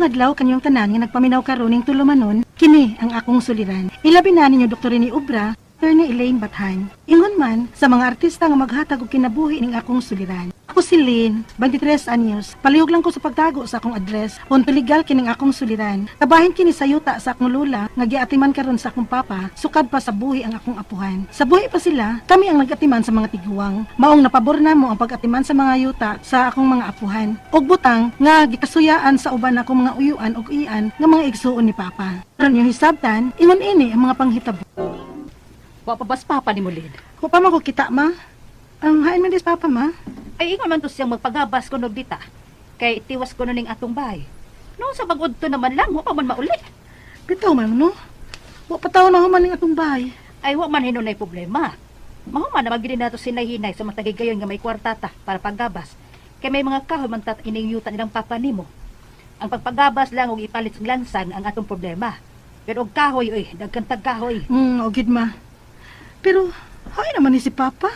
Maayong adlaw kanyong tanan nga nagpaminaw karon ning tulumanon, kini ang akong suliran. Ilabi na ninyo Dr. Rene Obra, Attorney Elaine Bathan. Ingon man sa mga artista nga maghatag og kinabuhi ning akong suliran. Ako si Lynn, 23 anyos. Palihog lang ko sa pagtago sa akong address. Punto legal kining akong suliran. Kabahin kini sa yuta sa akong lula nga giatiman karon sa akong papa, sukad pa sa buhi ang akong apuhan. Sa buhi pa sila, kami ang nagatiman sa mga tiguang. Maong napabor namo ang pag-atiman sa mga yuta sa akong mga apuhan. Og butang nga gikasuyaan sa uban akong mga uyuan og ian nga mga igsuon ni papa. Aron yung hisabtan, ingon ini ang mga panghitabo. Wa pa bas papa ni Mulin. Wa pa man ko kita, ma. Ang hain man dis papa, ma. Ay ingon man to siyang magpagabas kuno dita. Kay tiwas kuno ning atong bahay. No sa bagudto naman lang, wa pa man mauli. Bitaw man no. Wa pa taw na human ning atong bahay. Ay wa man hinunay problema. Mahuman na magini nato sinay-hinay sa matagig gayon nga may kwarta ta para paggabas. Kay may mga kahoy man tat ining yuta nilang papa nimo. Ang pagpagabas lang og ipalit sa lansang ang atong problema. Pero og kahoy oy, daghan tag kahoy. O gid ma. Pero hain naman ni si papa.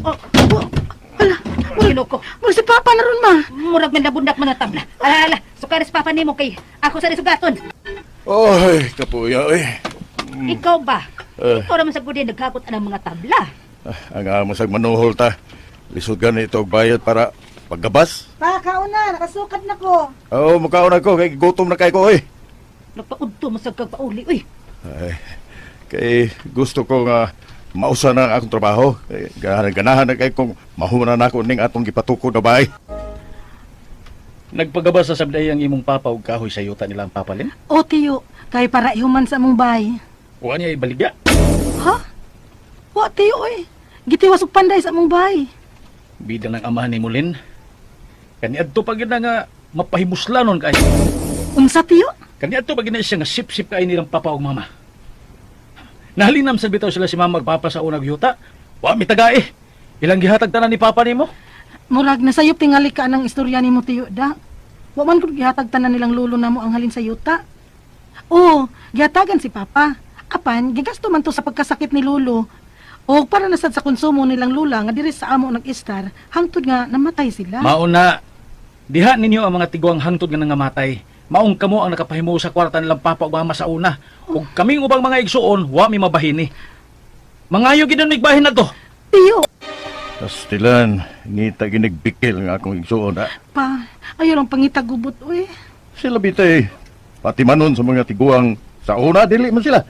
Oh, Oh, ala, Ginoo ko. murag si papa na ron ma. Murag man nabundak man na tabla. Ala, ala, sukaris papa nimo kay ako sa sugaton. Oy, kapuya, oy. Ikaw ba? Eh. Ikaw naman sa gudi naghakot ang mga tabla. Ah, ang amo sag manuhol ta. Lisod gani ito og bayad para paggabas. Pa, kaon na, nakasukad na ko. Oo, mukaon ako kay gutom na kay ko, oy. Nagpaudto mo sa kagpauli, uy. Ay, kay gusto ko nga mausa na ang akong trabaho. Kay ganahan ganahan na kay kung mahuman na nako ning atong gipatukod na bahay. Nagpagabas sa sabday ang imong papa og kahoy sa yuta nila ang papalin. O tiyo, kay para ihuman sa among bahay. Wa niya ibaligya. Ha? Wa tiyo oy. Gitiwas og panday sa among bahay. Bida ng amahan ni Mulin. Kaniadto pa gid na nga mapahimuslanon kay. Unsa tiyo? Kaniadto pa gid na siya nga sip-sip kay nilang papa ug mama. Nahalinam sa bitaw sila si mama magpapa sa unag yuta. Wa mi tagae. Ilang gihatag tanan ni papa nimo? Murag nasayop tingali ka ng istorya nimo tiyo da. Wa man gud gihatag tanan nilang lulo namo ang halin sa yuta. Oo, gihatagan si papa. Apan gigasto man to sa pagkasakit ni lolo. O para na sad sa konsumo nilang lula nga diri sa amo nag-istar hangtod nga namatay sila. Mauna diha ninyo ang mga tiguang hangtod nga nangamatay. Maong kamo ang nakapahimo sa kwarta nilang papa ug mama sa una. Ug kaming ubang mga igsuon, wa mi mabahini. Mangayo gid ang bahin na to. Tiyo, Pastilan, ngita ginigbikil nga akong igsuon ha. pa, ayaw lang pangita gubot uy. Sila bitay, pati manon sa mga tiguang sa una, dili man sila.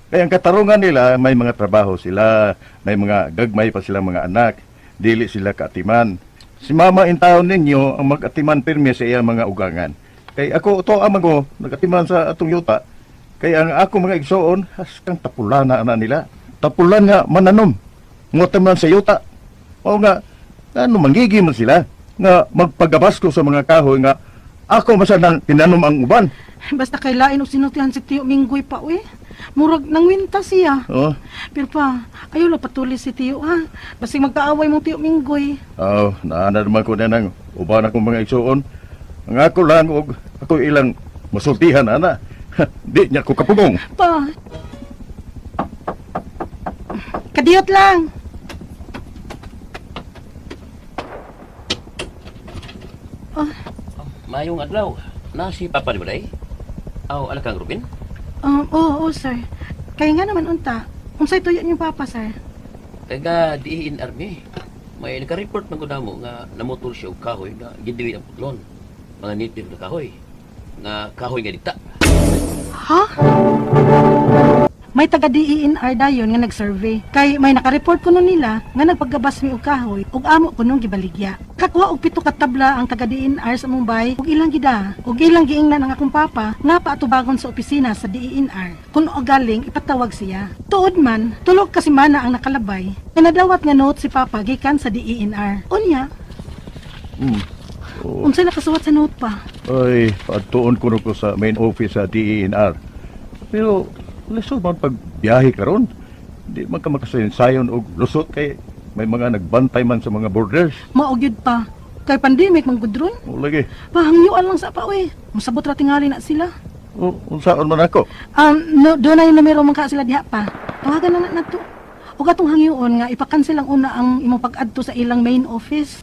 Kaya ang katarungan nila, may mga trabaho sila, may mga gagmay pa silang mga anak, dili sila kaatiman. Si mama in taon ninyo ang mag-atiman pirmi sa iyang mga ugangan. Kay ako to ang mago, nagatiman sa atong yuta. Kay ang ako mga igsoon, haskang tapulan na ana nila. Tapulan nga mananom. Ngotiman sa yuta. O nga, ano mangigi man sila nga magpagabas ko sa mga kahoy nga ako masanang tinanom ang uban. Basta kay lain og sinultihan si Tiyo Minggoy pa uy. Murag nangwinta siya. Oh. Pero pa, ayaw lang patuloy si Tiyo ha. Basig magkaaway mong Tiyo Minggoy. Oh, naana naman ko na nang uban akong mga igsuon. Ang ako lang og ako ilang masultihan ana. Di niya ko kapugong. Pa. Kadiyot lang. Mayong adlaw. Na si Papa ni Baday? Aw, anak kang Ruben? Oo, oo, sir. Kaya nga naman unta. Unsay tuyo niyong papa, sir? Taga DENR mi. May naka-report man ko namo nga namutol siya og kahoy nga gidiwi ang putlon. Mga native na kahoy. Nga kahoy nga dita. Ha? May taga DENR dayon nga nag-survey. Kay may nakareport kuno nila nga nagpagabas mi og kahoy ug amo kunong gibaligya. Kakuha og 7 ka tabla ang taga DENR sa Mumbai ug ilang gida ug ilang giingnan ang akong papa nga paatubagon sa opisina sa DENR. Kun og galing ipatawag siya. Tuod man, tulog kasi mana ang nakalabay. Nga nadawat nga note si papa gikan sa DENR. Unya, Oh. unsay nakasuwat sa note pa? Ay, paadtuon ko ko sa main office sa DENR. Pero lisod man pag biyahe karon. Di man ka makasayon og lusot kay may mga nagbantay man sa mga borders. Mao gyud pa. Kay pandemic man gud ron. O lagi. Pahangyuan lang sa pa uy. Musabot ra tingali na sila. O, unsaon man ako? No, doon na yung numero man ka sila diha pa. Tawagan na na nato. O katong hangyoon nga ipakansel ang una ang imong pag-adto sa ilang main office.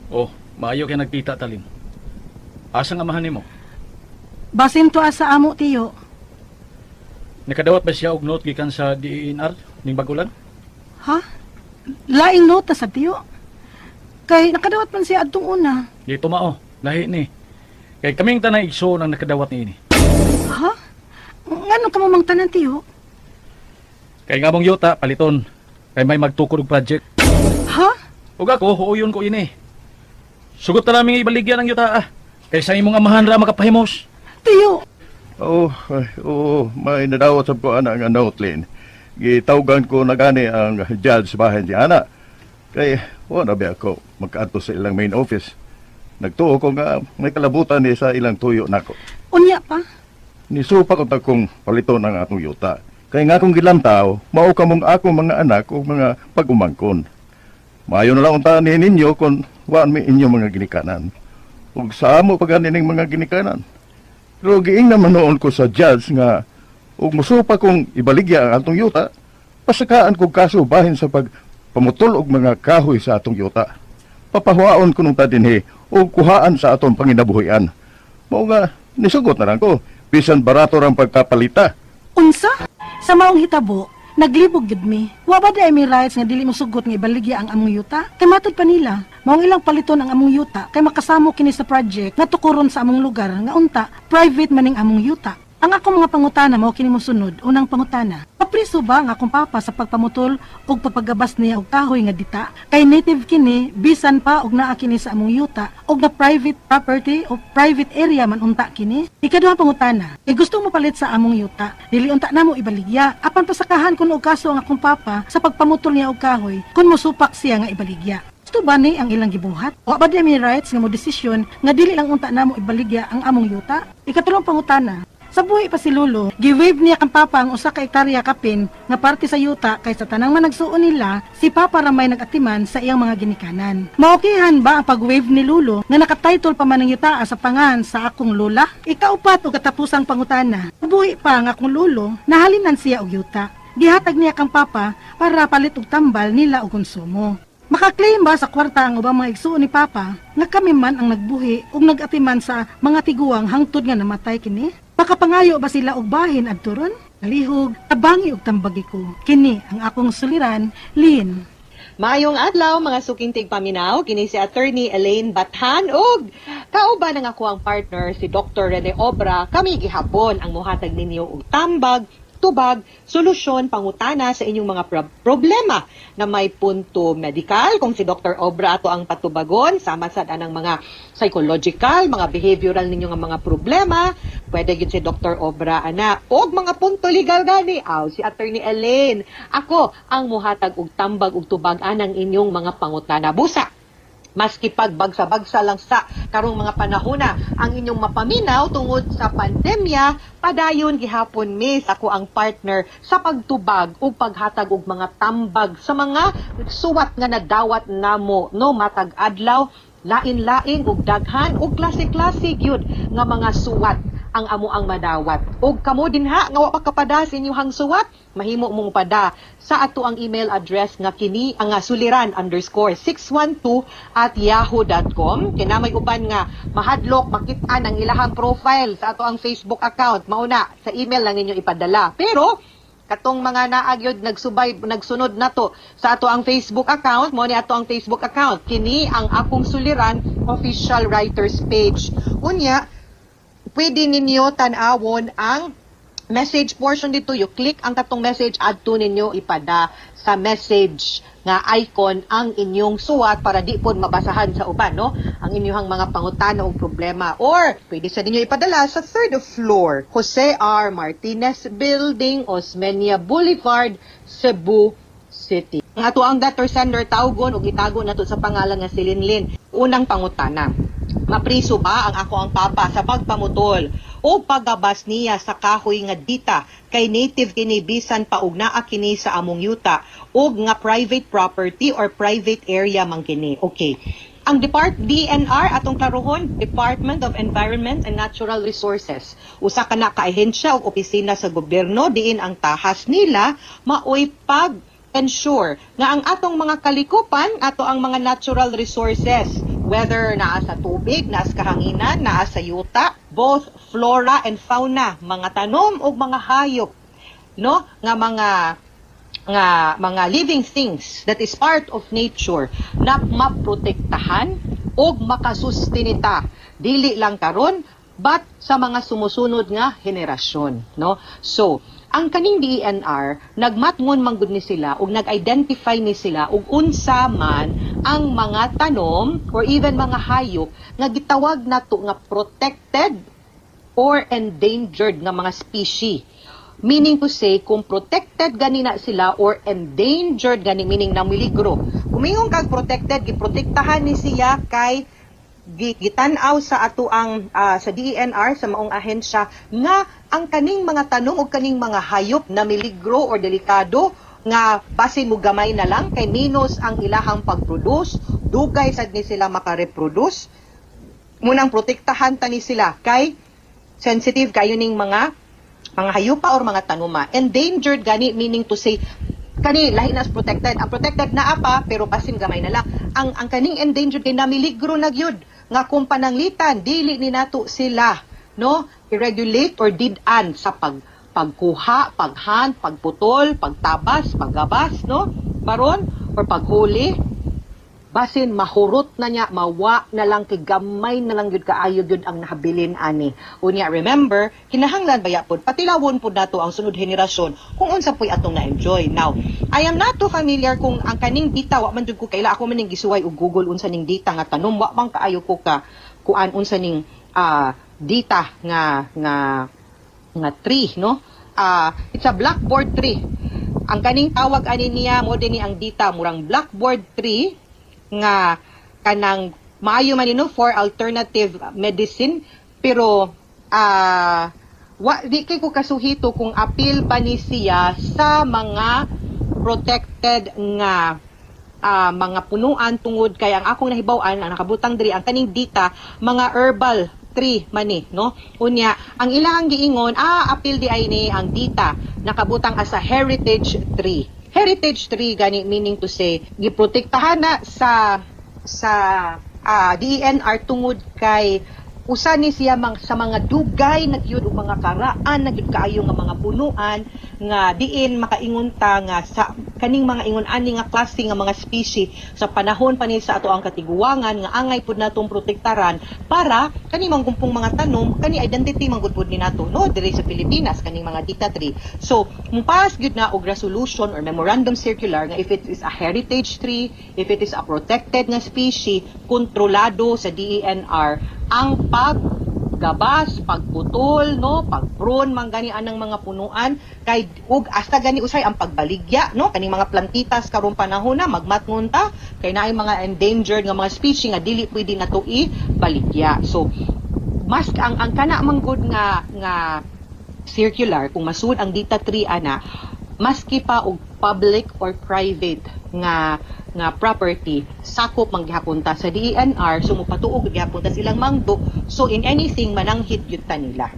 Oh, maayo kay nagkita talin. Asa nga amahan nimo? Basin to sa amo, tiyo. Nakadawat ba siya og note gikan sa DENR ning bagulan? Ha? Laing nota sa tiyo. Kay nakadawat man siya adtong una. Di tumao, lahi ni. Kay kaming tanang igsoon ang nakadawat niini. Ha? Ngano ka mo mang tanan, tiyo? Kay nga mong yuta paliton. Kay may magtukod og project. Ha? Ug ako huuyon ko ini. Sugot na namin ibaligyan ang yuta ah. Kay sa imong amahan ra makapahimos. Tiyo, Oh, ay, oo, may nadawat sa ko ana nga note, Lynn. Gitawgan ko na gani ang judge sa bahay niya, ana. Kay, wala ba ako magkaadto sa ilang main office. Nagtuo ko nga may kalabutan ni sa ilang tuyo nako. Unya pa. Nisupa ko ta kong paliton ang atong yuta. Kay nga akong gilantaw, mao ka mong akong mga anak o mga pag-umangkon. Maayo na lang unta ni ninyo kung waan mi inyong mga ginikanan. Ug sa amo pa gani ning mga ginikanan. Pero giing naman noon ko sa judge nga ug musupa kong ibaligya ang atong yuta, pasakaan kog kaso bahin sa pagpamutol og mga kahoy sa atong yuta. Papahuaon ko nung ta dinhi ug kuhaan sa atong panginabuhian. Mao nga nisugot na lang ko, bisan barato rang pagkapalita. Unsa? Sa maong hitabo, naglibog gyud mi. Wa ba di mi rights nga dili mo sugot nga ibaligya ang among yuta? Kay matod pa nila, maong ilang paliton ang among yuta kay makasamo kini sa project nga tukuron sa among lugar nga unta private maning among yuta. Ang akong mga pangutana mao kini mosunod. Unang pangutana: Papriso ba ang akong papa sa pagpamutol ug pagpagabas niya og kahoy nga dita? Kay native kini bisan pa og naa kini sa among yuta og na private property o private area man unta kini. Ikaduhang pangutana: Kay gusto mo palit sa among yuta, dili unta namo ibaligya. Apan pasakahan kun og kaso ang akong papa sa pagpamutol niya og kahoy kun mosupak siya nga ibaligya. Gusto ba ni ang ilang gibuhat? Wa ba di mi rights nga mo desisyon nga dili lang unta namo ibaligya ang among yuta? Ikatulong pangutana: Sa buhi pa si Lolo, gi-waive niya kang Papa ang 1 ka ektarya kapin nga parte sa yuta kay sa tanang managsuon nila, si Papa ra may nag-atiman sa iyang mga ginikanan. Maokihan ba ang pag-waive ni Lolo nga nakatitle pa man ang yuta sa pangan sa akong lola? Ikaupat o katapusang pangutana: Buhi pa ang akong lolo, nahalinan siya og yuta. Gihatag niya kang Papa para palit og tambal nila og konsumo. Makaklaim ba sa kwarta ang ubang mga igsuon ni Papa nga kami man ang nagbuhi ug nagatiman sa mga tiguang hangtod nga namatay kini? Makapangayo ba sila og bahin adto ron? Kalihog, tabangi og tambagi ko. Kini ang akong suliran, Lynn. Maayong adlaw, mga suking tigpaminaw, kini si Attorney Elaine Bathan ug kauban ang ako ang partner, si Dr. Rene Obra. Kami gihapon ang muhatag ninyo og tambag, tubag, solusyon, pangutana sa inyong mga problema na may punto medical. Kung si Dr. Obra ato ang patubagon, sama sad anang mga psychological, mga behavioral ninyo nga mga problema, pwede gyud si Dr. Obra ana. Og mga punto legal gani, aw si Attorney Elaine. Ako ang muhatag og tambag ug tubag anang inyong mga pangutana. Busa maski pagbagsa-bagsa lang sa karong mga panahona ang inyong mapaminaw tungod sa pandemya, padayon gihapon miss ako ang partner sa pagtubag ug paghatag og mga tambag sa mga suwat nga nadawat namo, no? Matag adlaw lain-lain ug daghan ug klase-klase gyud nga mga suwat ang amo ang madawat. Ug kamo dinha nga wa pa kapada sa inyong suwat, mahimo mong pada sa ato ang email address nga kini ang suliran_612@yahoo.com. Kina may uban nga mahadlok makit-an ang ilahang profile sa ato ang Facebook account. Mauna sa email lang ninyo ipadala. Pero katong mga naagyod nagsubay nagsunod nato sa ato ang Facebook account, mo ni ato ang Facebook account, kini ang Akong Suliran Official Writers page. Unya pwede ninyo tan-awon ang message portion dito. You click ang katong message, adto ninyo ipada sa message nga icon ang inyong suwat para di pod mabasahan sa uban, no, ang inyong mga pangutana o problema. Or pwede sa ninyo ipadala sa third floor, Jose R. Martinez Building, Osmeña Boulevard, Cebu City. Ang ato ang letter sender tawgon ug itago nato sa pangalan nga si Linlin. Unang pangutana. Mapriso ba ang ako ang papa sa pagpamutol o paggabas niya sa kahoy nga dita kay native kini bisan pa og naa kini sa among yuta ug nga private property or private area man kini? Okay. Ang DENR, atong klarohon, Department of Environment and Natural Resources. Usa ka na ka ahensya o opisina sa gobyerno diin ang tahas nila maoy pag ensure nga ang atong mga kalikupan, ato ang mga natural resources. Whether naa sa tubig, naa sa kahanginan, naa sa yuta, both flora and fauna, mga tanom ug mga hayop, no? Nga mga living things that is part of nature na maprotektahan ug makasustinita dili lang karon but sa mga sumusunod nga henerasyon, no? So ang kaning DENR, nagmatngon man gud ni sila ug nag-identify ni sila ug unsa man ang mga tanom or even mga hayop nga gitawag nato nga protected or endangered nga mga species. Meaning to say, kung protected gani na sila or endangered gani, meaning namiligro. Kung mingon kag protected, giprotektahan ni siya kay gitan-aw sa ato ang sa DENR, sa maong ahensya, nga ang kaning mga tanom o kaning mga hayop na miligro or delikado nga basin mo gamay na lang kay minus ang ilahang pag-produce, dugay sad ni sila makareproduce. Munang protektahan ta ni sila kay sensitive kayo ning mga hayupa or mga tanuma. Endangered gani, meaning to say kani lahi na sa protected. Ang protected naa pa pero basin gamay na lang. Ang kaning endangered kay namiligro na gyud nga kung pananglitan dili ni nato sila, no, i-regulate or did-an sa pagkuha, paghunt, pagputol, pagtabas, paggabas, no? Baron or paghuli, basin mahurot na niya, mawa na lang kay gamay na lang gyud kaayo gyud ang nahabilin ani. Unya remember, kinahanglan baya pod patilawon pod nato ang sunod henerasyon kung unsa po'y atong na-enjoy. Now, I am not too familiar kung ang kaning dita, wa man jud ko kaila, ako man ning gisuway og Google unsa ning dita nga tanom, wa man kaayo ko ka kuan unsa ning dita nga tree, no? It's a blackboard tree. Ang kaning tawag ani niya mo din ni ang dita, murang blackboard tree nga kanang maayo man no for alternative medicine, pero wa di kay ko kasuhito kung apil ba ni siya sa mga protected nga mga punuan, tungod kay ang akong nahibaw-an, ang nakabutang diri, ang kaning dita mga herbal tree man ni, no? Unya ang ilang giingon, apil di ay ni ang dita, nakabutang as a heritage tree. Heritage tree gani, meaning to say giprotektahan na sa DENR tungod kay usa ni siya sa mga dugay na gyud ug mga karaan na gyud kaayo nga mga punuan nga diin makaingon ta nga sa kaning mga ingon ani nga klase nga mga species sa panahon pa ni sa ato ang katiguangan nga angay pud natong protektaran para kani manggumpong mga tanom, kani identity man gud pud ni nato, no, diri sa Pilipinas, kaning mga dita tree. So mupas gyud na og resolution or memorandum circular nga if it is a heritage tree, if it is a protected nga species, kontrolado sa DENR ang paggabas, pagputol, no, pagprune man gani anang mga punuan kay ug hasta gani usay ang pagbaligya, no, kaning mga plantitas karong panahon na magmatngon ta kay naay mga endangered nga mga species nga dili pwede nato i-baligya. So mas ang kana man gud nga circular, kung masud ang dita tree ana, maski pa og public or private nga property, sakop man gihapon ta sa DENR. So mopatuog gihapon ta silang mangdo. So in anything, mananghid gyud ta nila.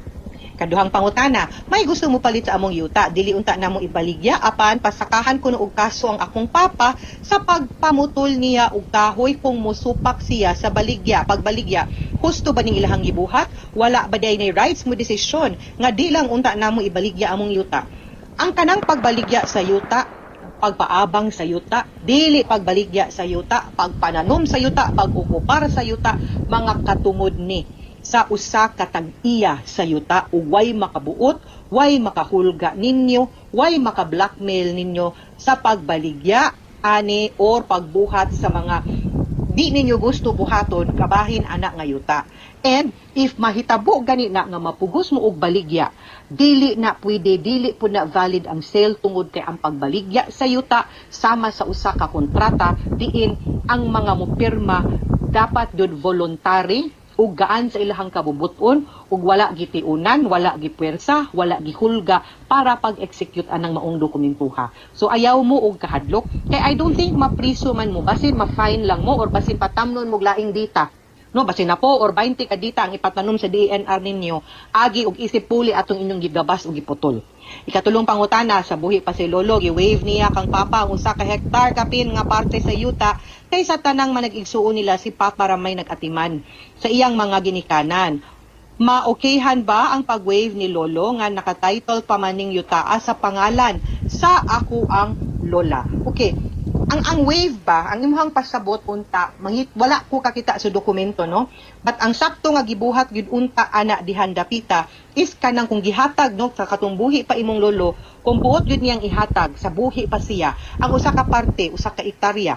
Kaduhang pangutana, may gusto mo palit sa among yuta, dili unta namo ibaligya apan pasakahan kuno og kaso ang akong papa sa pagpamutol niya og kahoy kung musupak siya sa baligya, pagbaligya. Husto ba ning ilahang gibuhat? Wala ba day nay rights mo desisyon nga di lang unta namo ibaligya among yuta? Ang kanang pagbaligya sa yuta, pagpaabang sa yuta, dili pagbaligya sa yuta, pagpananom sa yuta, pag-okupar sa yuta, mga katungod ni sa usa ka tag-iya sa yuta ug way makabuot, way makahulga ninyo, way maka-blackmail ninyo sa pagbaligya ani or pagbuhat sa mga di ninyo gusto buhaton kabahin ana nga yuta. And if mahitabo gani na nga mapugos mo og baligya, dili na pwede, dili po na valid ang sale tungod kay ang pagbaligya sa yuta sama sa usa ka kontrata diin ang mga mopirma dapat jud voluntary ug gaan sa ilahang kabubuton ug wala gitiunan, wala gipuwersa, wala gihulga para pag-execute anang maong dokumentuha. So ayaw mo og kahadlok kay I don't think mapriso man mo, basin ma-fine lang mo or basin patamnon mo laing dita. No, No, basin na po or 20 kadita ang ipatanom sa DENR ninyo, agi og isip puli atong inyong gigabas og giputol. Ikatulong pangutana, sa buhi pa si Lolo, gi-waive niya kang Papa ang 1 ka hektar kapin nga parte sa yuta kaysa tanang manag-igsuon nila, si Papa ra may nag-atiman sa iyang mga ginikanan. Ma-okayhan ba ang pag-waive ni Lolo nga nakatitle pa maning yutaa sa pangalan sa ako ang lola? Okay, ang waive ba, ang imuhang pasabot unta, mangit wala ko kakita sa dokumento, no? But ang sakto nga gibuhat gyud unta ana dihan dapita is kanang kung gihatag, no, sa katong buhi pa imong lolo, kung buot gyud niyang ihatag sa buhi pa siya ang usa ka parte, 1 ka hektarya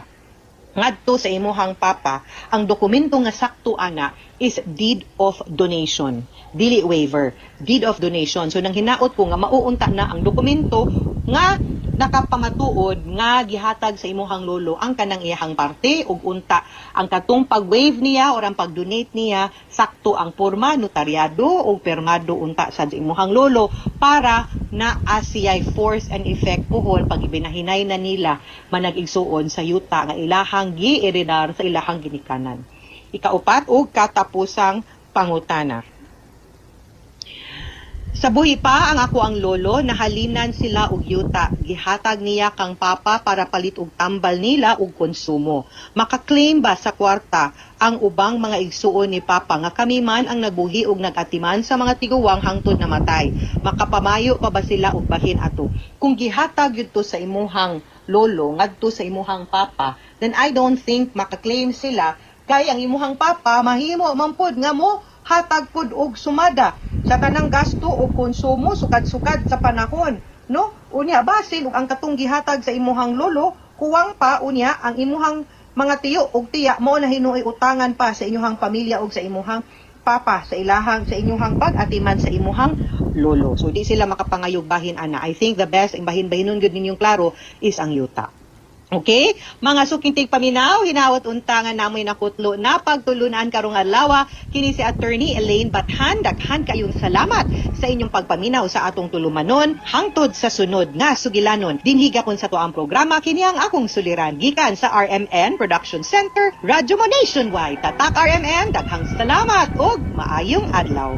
ngadto sa imuhang papa, ang dokumento nga sakto ana is deed of donation. Dili waiver, deed of donation. So nang hinaot ko nga mauunta na ang dokumento nga nakapamatuod nga gihatag sa imuhang lolo ang kanang iyahang parte, ug unta ang katong pag-waive niya or ang pag-donate niya, sakto ang porma, notaryado o permado unta sa imuhang lolo para naa siya'y force and effect puhon pag ibinahinay na nila manag-igsuon sa yuta nga ilahang gieredar sa ilahang ginikanan. Ikaupat ug katapusang pangutana. Sa buhi pa ang ako ang lolo, nahalinan sila og yuta. Gihatag niya kang papa para palit og tambal nila og konsumo. Maka-claim ba sa kwarta ang ubang mga igsuon ni papa nga kami man ang nagbuhi og nag-atiman sa mga tiguwang hangtod namatay? Makapamayo pa ba sila og bahin ato? Kung gihatag yun to sa imuhang lolo ngadto sa imuhang papa, then I don't think maka-claim sila kay ang imuhang papa mahimo man pod nga mo hatag pod og sumada sa tanang gasto o konsumo sukad-sukad sa panahon, no? Unya basin ug ang katong gihatag sa imuhang lolo kuwang pa, unya ang imuhang mga tiyo ug tiya mo na hinuoy utangan pa sa inyuhang pamilya ug sa imuhang papa sa ilahang sa inyuhang pag-atiman sa imuhang lolo. So di sila makapangayog bahin ana. I think the best ang bahin-bahinon gyud ninyong klaro is ang yuta. Okay? Mga suking tigpaminaw, hinawat unta nga namoy nakutlo na pagtulunan karong adlaw. Kini si Attorney Elaine Bathan. Daghan kayong salamat sa inyong pagpaminaw sa atong tulumanon hangtod sa sunod nga sugilanon. Dinhi gapon sa atuang programa, kini ang akong suliran gikan sa RMN Production Center, Radyo Mo Nationwide. Tatak RMN, daghang salamat ug maayong adlaw.